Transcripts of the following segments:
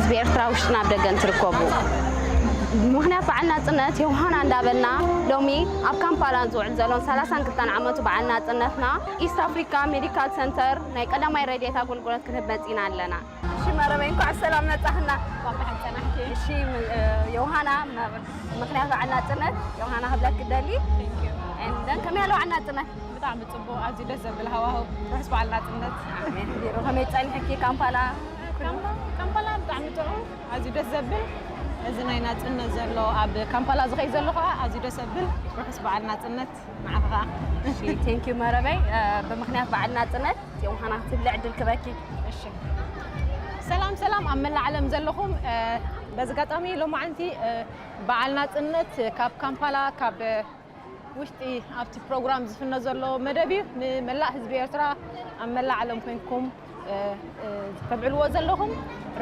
ብኤርትራ ውሽጥን ኣብ ደገን ትርከቡ። ብምኽንያት በዓል ናጽነት ዮሃና እንዳበልና ሎሚ ኣብ ካምፓላ ዝውዕል ዘሎን ሰላሳን ክልተን ዓመቱ በዓል ናጽነትና ኢስት ኣፍሪካ ሜዲካል ሰንተር ናይ ቀዳማይ ረድኤት ኣገልግሎት ክንህብ መጺና ኣለና። እሺ መረበይ፣ እንኳዕ ሰላም መጻኽና። እንኳዕ ብሓን ጸናሕኪ። እሺ ም-፣ እ፣ ዮሃና፣ መ-፣ ምኽንያት በዓል ናጽነት ዮሃና ክብለክ ክደሊ። Thank you። And then ከመይ ኣሎ በዓል ናጽነት? ብጣዕሚ ጽቡቕ፣ ኣዝዩ ደስ ዘብል ሃዋህው። ርሑስ በዓል ናጽነት። ኣሜን። ቢሮ ከመይ ጸኒሕኪ ካምፓላ? ካምፓ-፣ ካምፓላ ብጣዕሚ ጥዑም፣ ኣዝዩ ደስ ዘብል። እዚ ናይ ናጽነት ዘሎ ኣብ ካምፓላ ዝኸይ ዘሎ ኸዓ ኣዝዩ ደስ ዘብል። ርሑስ በዓል ናጽነት ንዓኺ ኸዓ። እሺ፣ thank you መረበይ። እ፣ ብምኽንያት በዓል ናጽነት ዮሃና ክትብሊ ዕድል ክበኪ። እሺ። ሰላም ሰላም፣ ኣብ መላእ ዓለም ዘለኹም፣ እ፣ በዚ ኣጋጣሚ ሎማዓንቲ፣ እ፣ በዓል ናጽነት ካብ ካምፓላ፣ ካብ፣ እ፣ ውሽጢ ኣብቲ ፕሮግራም ዝፍነ ዘሎ መደብ እዩ። ንመላእ ህዝቢ ኤርትራ ኣብ መላእ ዓለም ኮንኩም፣ እ፣ እ፣ ተብዕልዎ ዘለኹም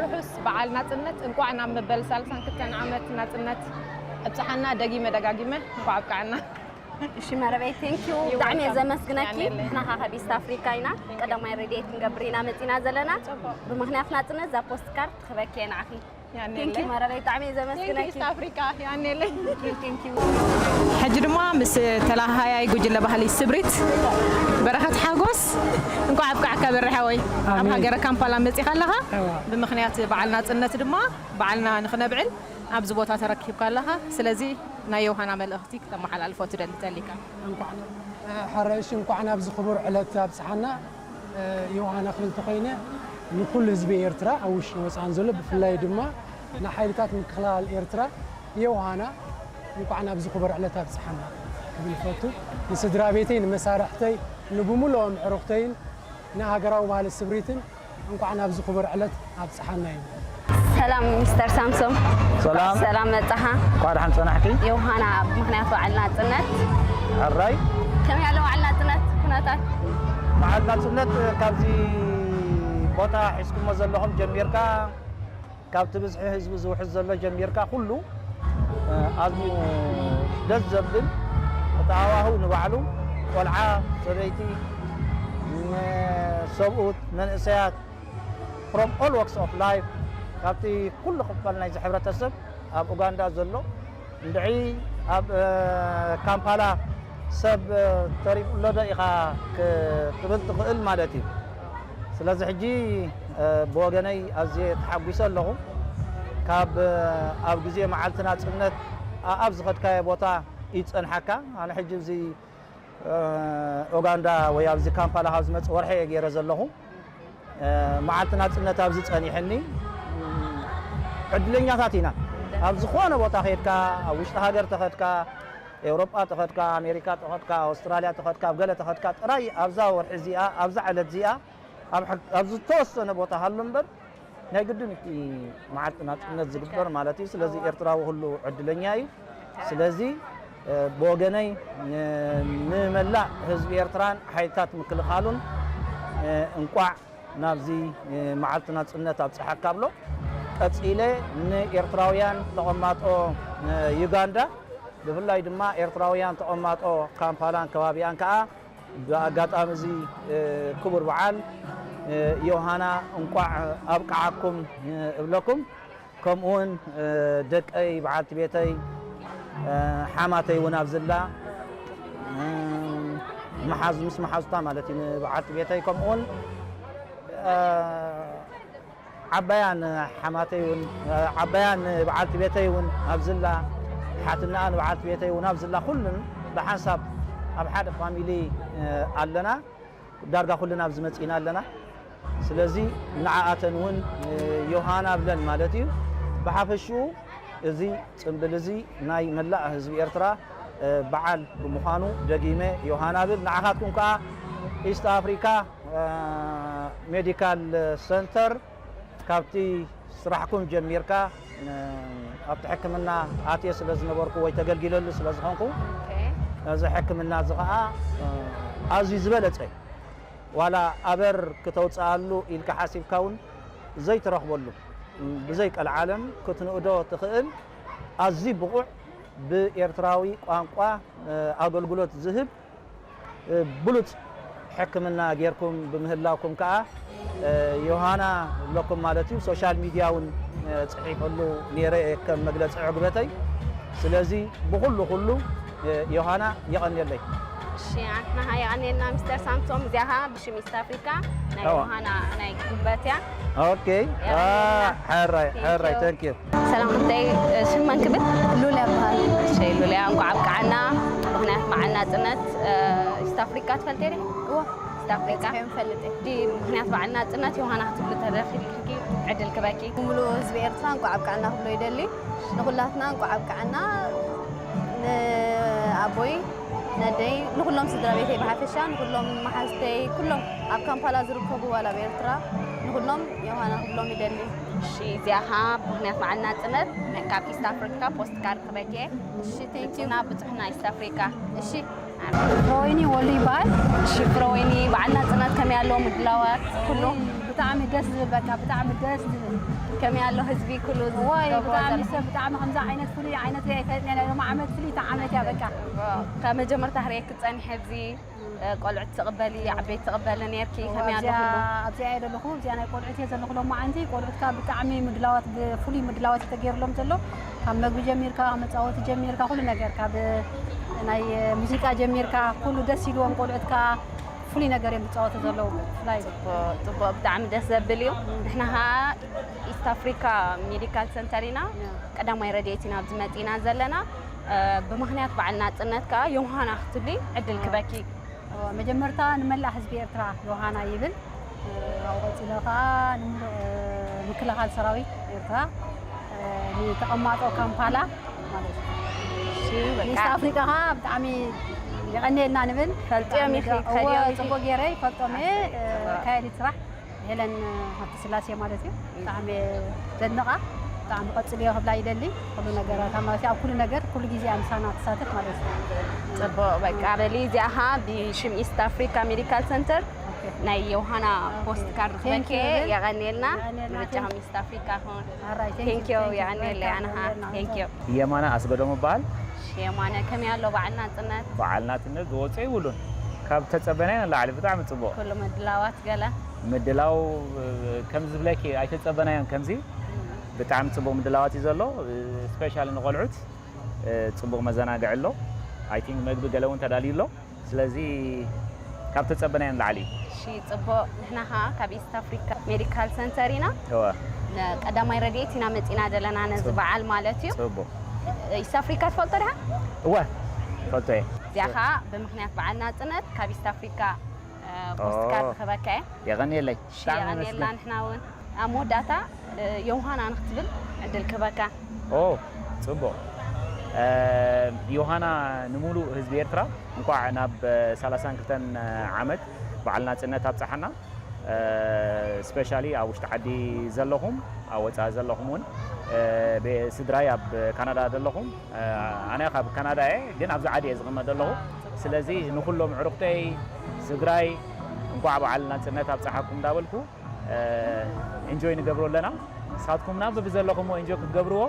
ርሑስ በዓል ናጽነት፣ እንቋዕ ናብ መበል ሰላሳን ክልተን ዓመት ናጽነት ኣብጽሓና። ደጊመ ደጋጊመ እንቋዕ ኣብቅዓና። እሺ መረበይ፣ thank you። You're ብጣዕሚ እየ welcome። ዘመስግነኪ። ያኔለይ። ንሕና ካብ ኢስት ኣፍሪካ ኢና። Thank you። ቀዳማይ ረድኤት ክንገብር ኢና መጺና ዘለና። ጽቡቕ። ብምኽንያት ናጽነት እዛ ፖስት ካርድ ትኽበኪ እየ ንዓኺ። ያኔለይ። Thank you መረበይ፣ ብጣዕሚ እየ Thank you ዘመስግነኪ። ኢስት ኣፍሪካ። ያኔለይ። Thank you፣ thank you። ሕጂ ድማ ምስ ተላሃያይ ጉጅለ ባህሊ ስብሪት በረኸት ሓጎስ፣ እንኳዕ ኣብቃዕካ በሪ ሓወይ። ኣብ ኣሜን። ሃገረ ካምፓላ መጺኻ ኣለኻ። እዋ። ብምኽንያት በዓል ናጽነት ድማ በዓልና ንኽነብዕል ኣብዚ ቦታ ተረኪብካ ኣለኻ። ስለዚ ናይ ዮሃና መልእኽቲ ክተመሓላልፎ ትደሊ ተሊካ። እንኳዕ፣ እ፣ ሕራይ እሺ፣ እንኳዕ ናብዚ ክቡር ዕለት ኣብጽሓና። እ፣ ዮሃና ክብል ተኾይነ ንኩሉ ህዝቢ ኤርትራ ኣብ ውሽጥን ወጻእን ዘሎ፣ ብፍላይ ድማ ንሓይልታት ምክልኻል ኤርትራ፣ ዮሃና እንኳዕ ናብዚ ክቡር ዕለት ኣብጽሓና ክብል እፈቱ። ንስድራ ቤተይ፣ ንመሳርሕተይ፣ ንብምልኦም ዕሩኽተይን ንሃገራዊ ባህሊ ስብሪትን እንኳዕ ናብዚ ክቡር ዕለት ኣብጽሓና እዩ። ሰላም ሚስተር ሳምሶም። ሰላም። ሰላም መጻኻ። እንኳዕ ደሓን ጸናሕኪ። ዮሃና፣ ምኽንያት በዓል ናጽነት። ሕራይ። ከመይ ኣሎ በዓል ናጽነት ኩነታት? በዓል ናጽነት ካብዚ ቦታ ሒዝኩሞ ዘለኹም ጀሚርካ፣ ካብቲ ብዝሒ ህዝቢ ዝውሕዝ ዘሎ ጀሚርካ ኩሉ፣ እ፣ ኣዝዩ ደስ ዘብል፣ እቲ ሃዋህው ንባዕሉ፣ ቆልዓ፣ ሰበይቲ፣ ን-፣ ሰብኡት፣ መንእሰያት፣ from all walks of life፣ ካብቲ ኩሉ ክፋል ናይዚ ሕብረተሰብ ኣብ ኡጋንዳ ዘሎ፣ እንድዒ ኣብ፣ እ፣ ካምፓላ ሰብ፣ እ፣ ተሪፉ ኣሎ ዶ ኢኻ ክትብል ትኽእል ማለት እዩ። ስለዚ ሕጂ፣ እ፣ ብወገነይ ኣዝየ ተሓጒሰ ኣለኹ። ካብ፣ እ፣ ኣብ ግዜ መዓልቲ ናጽነት ኣ-፣ ኣብ ዝኸድካዮ ቦታ ይጸንሓካ። ኣነ ሕጂ እዚ እ፣ ኡጋንዳ ወይ ኣብዚ ካምፓላ ካብ ዝመጽእ ወርሒ እየ ገይረ ዘለኹ። እ፣ መዓልቲ ናጽነት ኣብዚ ጸኒሕኒ። ዕድለኛታት ኢና። ኣብ ዝኾነ ቦታ ኸድካ፣ ኣብ ውሽጢ ሃገር ተኸድካ፣ ኤውሮጳ ተኸድካ፣ ኣሜሪካ ተኸድካ፣ ኣውስትራልያ ተኸድካ፣ ኣብ ገለ ተኸድካ ጥራይ ኣብዛ ወርሒ እዚኣ፣ ኣብዛ ዕለት እዚኣ፣ ኣብ ሕ-፣ ኣብ ዝተወሰነ ቦታ ሃሉ እምበር፣ ናይ ግድን እቲ መዓልቲ ናጽነት ዝግበር ማለት እዩ። ስለዚ ኤርትራዊ ኩሉ ዕድለኛ እዩ። ስለዚ፣ እ፣ ብወገነይ፣ እ፣ ንመላእ ህዝቢ ኤርትራን ሓይልታት ምክልኻሉን፣ እ፣ እንቋዕ ናብዚ፣ እ፣ መዓልቲ ናጽነት ኣብጽሓካ ብሎ። ቀጺለ ንኤርትራውያን ተቐማጦ፣ እ፣ ዩጋንዳ፣ ብፍላይ ድማ ኤርትራውያን ተቐማጦ ካምፓላን ከባቢኣን ከኣ ብኣጋጣሚ እዚ፣ እ፣ ክቡር በዓል፣ እ፣ ዮሃና እንቋዕ ኣብቅዓኩም፣ እ፣ እብለኩም። ከምኡውን፣ እ፣ ደቀይ፣ በዓልቲ ቤተይ፣ እ፣ ሓማተይ እውን ኣብዝላ፣ እ፣ መሓዝ-፣ ምስ መሓዙታ ማለት እዩ፣ ንበዓልቲ ቤተይ፣ ከምኡውን፣ እ፣ ዓባያ ንሓማተይ እውን፣ ዓባያ ንበዓልቲ ቤተይ እውን ኣብዝላ፣ ሓትናኣ ንበዓልቲ ቤተይ እውን ኣብዝላ፣ ኩሉን ብሓንሳብ ኣብ ሓደ ፋሚሊ፣ እ፣ ኣለና። ዳርጋ ኩልና ኣብዚ መጺእና ኣለና። ስለዚ ንዓኣተን እውን፣ እ፣ ዮሃና ብለን ማለት እዩ። ብሓፈሽኡ እዚ ጽምብል እዚ ናይ መላእ ህዝቢ ኤርትራ፣ እ፣ በዓል ብምዃኑ ደጊመ ዮሃና ብል። ንዓኻትኩም ከኣ ኢስት ኣፍሪካ፣ እ፣ ሜዲካል ሰንተር ካብቲ ስራሕኩም ጀሚርካ፣ እ፣ ኣብቲ ሕክምና ኣትየ ስለ ዝነበርኩ ወይ ተገልጊለሉ ስለ ዝኾንኩ፣ ኦኬ። እዚ ሕክምና እዚ ኸዓ፣ እ፣ ኣዝዩ ዝበለጸ እዩ። ዋላ ኣበር ክተውፅኣሉ ኢልካ ሓሲብካ እውን ዘይትረኽበሉ፣ ብዘይ ቀልዓለም ክትንእዶ ትኽእል ኣዝዩ ብቑዕ ብኤርትራዊ ቋንቋ፣ እ፣ ኣገልግሎት ዝህብ፣ እ፣ ብሉፅ ሕክምና ጌርኩም ብምህላውኩም ከዓ ዮሃና እብለኩም ማለት እዩ። ሶሻል ሚድያ እውን ጽሒፈሉ ነይረ ከም መግለጺ ዕግበተይ። ስለዚ ብኹሉ ኩሉ ዮሃና የቐንየለይ። እሺ ኣንትና የቐንየልና ሚስተር ሳምሶም። እዚኣ ኸዓ ብሽም ኢስት ኣፍሪካ ናይ ዮሃና ናይ ጉልበት እያ። ኦኬ። ሕራይ ሕራይ። Thank you። ሰላም እንተይ ሽመን ክብል? ሉልያ ይበሃል። እሺ ሉልያ እንኳዕ ኣብቅዓና። ምኽንያት በዓል ናፅነት ኢስት ኣፍሪካ ትፈልጥ ደ? እወ ኢስት ኣፍሪካ ፈልጥ። ምኽንያት በዓል ናፅነት ዮሃና ክትብሉ ተረኺብኪ ዕድል ክበኪ። ሙሉእ ህዝቢ ኤርትራ እንኳዕ ኣብቅዓና ክብሎ ይደሊ። ንኹላትና እንኳዕ ኣብቅዓና። ንኣቦይ ነደይ ንኩሎም ስድራ ቤተይ ብሓፈሻ ንኩሎም መሓዝተይ ኩሎም ኣብ ካምፓላ ዝርከቡ ዋላ ኣብ ኤርትራ ንኩሎም ዮሃና ክብሎም ይደሊ። እሺ እዚኣ ኸዓ ብምኽንያት በዓል ናፅነት ካብ ኢስት ኣፍሪካ ፖስት ካርድ ክበኪ። እሺ ቴንኪዩ። ብፅሑና ኢስት ኣፍሪካ። እሺ ፍሮወይኒ ወሉ ይበሃል። እሺ ፍሮወይኒ በዓል ናፅነት ከመይ ኣሎ ምድላዋት ኩሉ? ብጣዕሚ ደስ ዝብል በቃ ብጣዕሚ ደስ ዝብል። ከመይ ኣሎ ህዝቢ ኩሉ ወይ ዝገብሮ ብጣዕሚ ዘሎ? ሰብ ብጣዕሚ ከምዚ ዓይነት ፍሉይ ዓይነት ዘይፈልጥና ናይ ሎሚ ዓመት ፍልይቲ ዓመት እያ በቃ። ካብ መጀመርታ ክርእየኪ ፀኒሐ ኣብዚ ቆልዑት ትቕበሊ ዓበይቲ ትቕበሊ ነይርኪ ከመይ ኣሎ ኣብዚኣ ኩሉ? ኣብዚኣ እየ ዘለኹ ኣብዚኣ ናይ ቆልዑት እየ ዘለኹ ሎማዓንቲ ቆልዑትካ ብጣዕሚ ምድላዋት ብፍሉይ ምድላዋት እዩ ተገይሩሎም ዘሎ ካብ መግቢ ጀሚርካ ካብ መፃወቲ ጀሚርካ ኩሉ ነገር ካብ ናይ ሙዚቃ ጀሚርካ ኩሉ ደስ ኢልዎም ቆልዑትካ ፍሉይ ነገር እዮም ዝፃወቱ ዘለዉ ብፍላይ ፅቡቕ ብጣዕሚ ደስ ዘብል እዩ ንሕና ኸዓ ኢስት ኣፍሪካ ሜዲካል ሰንተር ኢና ቀዳማይ ረድኤት ኢና ኣብዚ መፂና ዘለና ብምኽንያት በዓል ናፅነት ከዓ ዮሃና ክትብሊ ዕድል ክበኪ መጀመርታ ንመላእ ህዝቢ ኤርትራ ዮሃና ይብል ኣብኡ ቀፂለ ከዓ ንምሉእ ምክልኻል ሰራዊት ኤርትራ ንተቐማጦ ካምፓላ ማለት እዩ ኢስት ኣፍሪቃ ከዓ ብጣዕሚ የቐንየልና ንብል ፈልጥዮም ኢኺ ትኸድዮም ኢኺ ፅቡቅ ገይረ ይፈልጦም እየ ካየዲት ስራሕ ሄለን ሃብተስላሴ ማለት እዩ ብጣዕሚ ዘድንቓ ብጣዕሚ ቀፅልዮ ክብላ ይደሊ ኩሉ ነገራታ ማለት እዩ ኣብ ኩሉ ነገር ኩሉ ግዜ እያ ምሳና ትሳተፍ ማለት እዩ ፅቡቅ በቃ በሊ እዚኣ ኸዓ ብሽም ኢስት ኣፍሪካ ሜዲካል ሰንተር ናይ ዮሃና ፖስት ካርድ ክበኪ የቐንየልና ምርጫኹም ኢስት ኣፍሪካ ኹን ቴንኪዩ የቐንየለይ ኣነ ኸዓ ቴንኪዩ የማነ ኣስገዶም እበሃል የማነ ከመይ ኣሎ በዓል ናፅነት በዓል ናፅነት ዝወፀ ይብሉን ካብ ተፀበናዮ ንላዕሊ ብጣዕሚ ፅቡቅ ኩሉ ምድላዋት ገለ ምድላው ከም ዝብለኪ ኣይተፀበናዮን ከምዚ ብጣዕሚ ፅቡቅ ምድላዋት እዩ ዘሎ ስፔሻሊ ንቆልዑት ፅቡቅ መዘናግዒ ኣሎ I think መግቢ ገለ እውን ተዳልዩ ኣሎ ስለዚ ካብ ተፀበናዮ ንላዕሊ እዩ እሺ ፅቡቅ ንሕና ከዓ ካብ ኢስት ኣፍሪካ ሜዲካል ሰንተር ኢና እወ ቀዳማይ ረድኤት ኢና መፂና ዘለና ነዚ በዓል ማለት እዩ ፅቡቅ ኢስት ኣፍሪካ ትፈልጦ ድኻ እወ ፈልጦ እየ እዚኣ ከዓ ብምክንያት በዓል ናፅነት ካብ ኢስት ኣፍሪካ ፖስት ካርድ ክበካ እየ የቐንየለይ ብጣዕሚ የቐንየልና ንሕና እውን ኣብ መወዳእታ ዮሃና ንክትብል ዕድል ክህበካ። ኦ ጽቡቕ። ዮሃና ንሙሉእ ህዝቢ ኤርትራ እንቋዕ ናብ ሰላሳን ክልተን ዓመት በዓል ናጽነት ኣብጽሓና። ስፔሻሊ ኣብ ውሽጢ ዓዲ ዘለኹም ኣብ ወጻኢ ዘለኹም እውን ስድራይ ኣብ ካናዳ ዘለኹም ኣነ ካብ ካናዳ እየ ግን ኣብዚ ዓዲ እየ ዝቕመጥ ዘለኹ። ስለዚ ንኹሎም ዕሩኽተይ ስድራይ እንቋዕ በዓል ናጽነት ኣብጽሓኩም እንዳበልኩ ኢንጆይ ንገብሮ ኣለና። ንስኻትኩም ናብብ ዘለኹምዎ ኢንጆይ ክትገብርዎ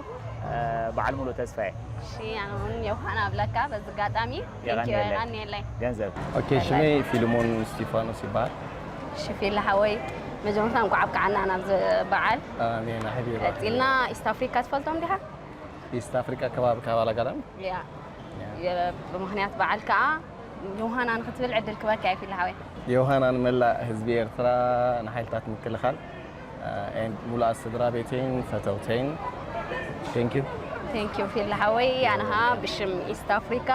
በዓል ሙሉእ ተስፋ እየ። እሺ ኣነ እውን ዮሃና እብለካ በዚ ኣጋጣሚ ቴንኪዩ የቐንየለይ። ገንዘብ ኦኬ ሽመይ ፊልሞን እስቲፋኖስ ይበሃል። እሺ ፊል ሓወይ መጀመርታ እንኳዕ ኣብቅዓና ናብዚ በዓል ኣሜን ኣሕቢባ ቀፂልና ኢስት ኣፍሪካ ትፈልጦም ዲኻ? ኢስት ኣፍሪካ ከባቢ ካብ ኣላጋዳን ያ ብምኽንያት በዓል ከዓ ዮሃና ንክትብል ዕድል ክበካ እየ ፊል ሓወይ። ዮሃና ንመላእ ህዝቢ ኤርትራ ንሓይልታት ምክልኻል and ሙሉኣት ስድራ ቤተይን ፈተውተይን thank you። Thank you ፊል ሓወይ ኣነሃ ብሽም ኢስት ኣፍሪካ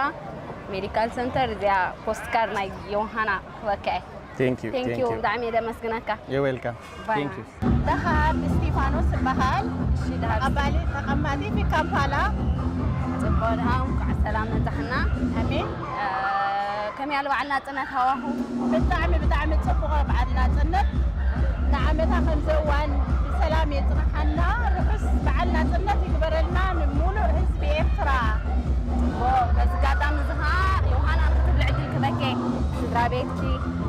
ሜዲካል ሰንተር እዚኣ ፖስት ካርድ ናይ ዮሃና ክበካ እየ። Thank you. Thank you. ብጣዕሚ እየ ደመስግነካ። You're welcome. Thank you. ደሃብ እስቲፋኖስ እበሃል። ደሃብ ተቐማጢ ፊ ካምፓላ። ጽቡቕ ደሃብ እንኳዕ ሰላም መጻሕና። ኣሜን። ከመይ ኣሎ በዓል ናጽነት ሃዋሁ? ብጣዕሚ ብጣዕሚ ጽቡቕ በዓል ናጽነት። ንዓመታ ከምዚ እዋን ብሰላም የጽንሓና። ርሑስ በዓል ናጽነት ይግበረልና ንሙሉእ ህዝቢ ኤርትራ። በዚ ኣጋጣሚ እዚ ኸኣ ዮሃና ንክትብሊ ዕድል ክበኬ ስድራ ቤትኪ።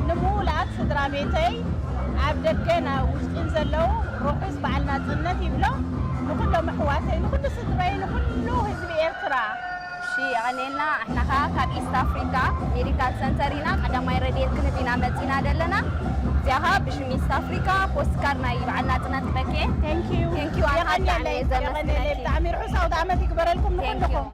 ንሙሉኣት ስድራ ቤተይ ኣብ ደገን ኣብ ውሽጥን ዘለዉ ርሑስ በዓል ናጽነት ይብሎም። ንኹሎም ኣሕዋተይ፣ ንኹሉ ስድረይ፣ ንኹሉ ህዝቢ ኤርትራ። እሺ፣ የቐኔልና። ኣሕና ኸዓ ካብ ኢስት ኣፍሪካ ሜዲካል ሰንተር ኢና። ቀዳማይ ረድኤት ክንብ ኢና መፂና ዘለና። እዚኣ ኸዓ ብሽም ኢስት ኣፍሪካ ፖስት ካርድ ናይ በዓል ናፅነት ክበኬ። Thank you። Thank you። ኣነ የቐኔለይ ብጣዕሚ እየ ዘመስግነኪ። የቐኔለይ። ብጣዕሚ ርሑስ ኣውደ ዓመት ይግበረልኩም Thank you። ንኩልኩም።